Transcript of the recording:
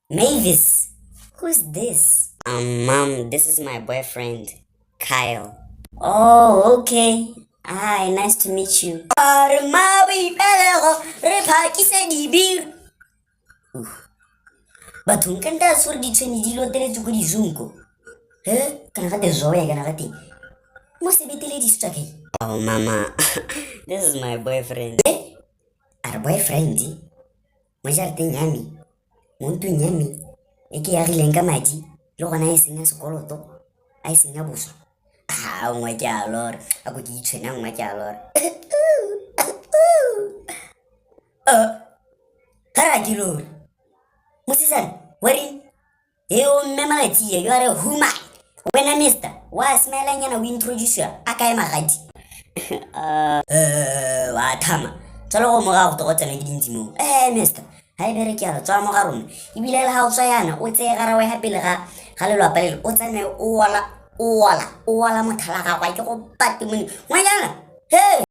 Mavis, who's this? Mom, this is my boyfriend, Kyle. Oh, okay. Hi, nice to meet you. A re mmaboipelego re phakise dibiri. Batho nka nta tshwere ditshwene di loteletse ko di-zoom ko. He, kana ga te zoya kana ga te. Mo sebeteledi se tswa kae? Oh, mama, this is my boyfriend. A re boyfriend? Mo jarateng ya me, mo ntlong ya me e ke e agileng ka madi le gona e seng ya sekoloto, a e seng ya boswa. A nngwe ke a lora, a ko ke itshwenya nngwe ke a lora. Ga re a ke lore. Mosetsana, wa reng? E o mme malatsi you are a human. Wena mister, wa smilenyana o introduce a kae magadi? Wa thama. Tswa le go mo ga go go tsena ke dintsi mo. Mister, ha e bereke yalo tswa mo ga rona. Ebile le ha o tswa yana o tseye garawe ga pele ga ga lelwapa lele o tsamaye o ola o ola o ola mothala gagwe ke go pate mone. Ngwanyana, hey!